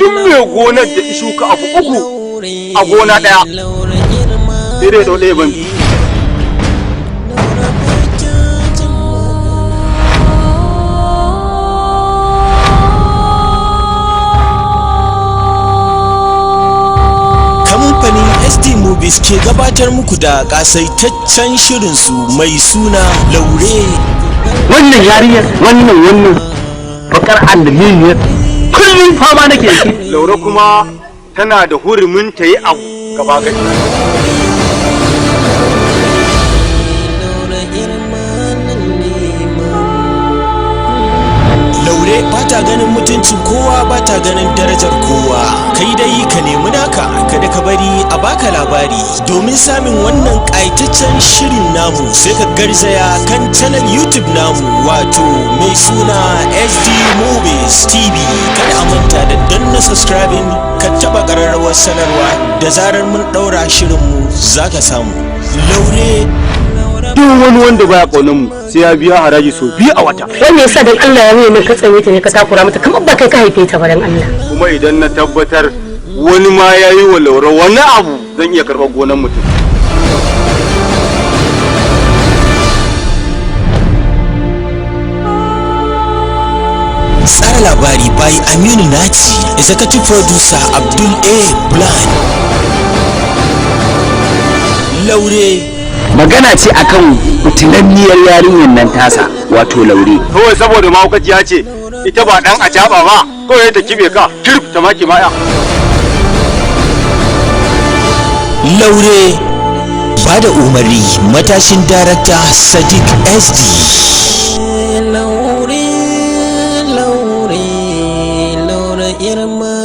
Duk mai gonar da shuka abu uku a gona ɗaya, sai dai ɗau ɗaya ban. Kamfanin SD Movies ke gabatar muku da kasaitaccen shirinsu mai suna Laure. Wannan yarinyar, wannan bakar annabiyar, kullum fama nake yi. Laure kuma tana da hurumin ta yi abu gaba gadi. Laure ba ta ganin mutuncin kowa, ba ta ganin darajar kowa. Kai dai ka nemi naka, kada ka bari a baka labari. Domin samun wannan ƙayataccen shirin namu, sai ka garzaya kan channel YouTube namu, wato mai suna SD Movies TV. Kada a manta da danna subscribing, ka taba ƙararrawar sanarwa. Da zarar mun ɗaura shirinmu, za ka samu. Laure. Duk wani wanda baya kaunar mu sai ya biya haraji sau 2 a wata. Wai me yasa dan Allah ya nuna ka tsane ta ne, ka takura mata kamar ba kai ka haife ta ba, dan Allah? Kuma idan na tabbatar wani ma ya yi wa Laure wani abu, zan iya karɓar gonar mutum. Tsara labari by Aminu Naci, executive producer Abdul A. Blan. Laure. Magana ce akan fitinanniyar yarinyar nan tasa, wato Laure. Kawai saboda mahaukaciya ce ita, ba dan acaba ba, kawai ta kibe ka kirf ta maki maya. Laure. Ba da umarni matashin darakta Sadiq SD. Laure, Laure, Laure.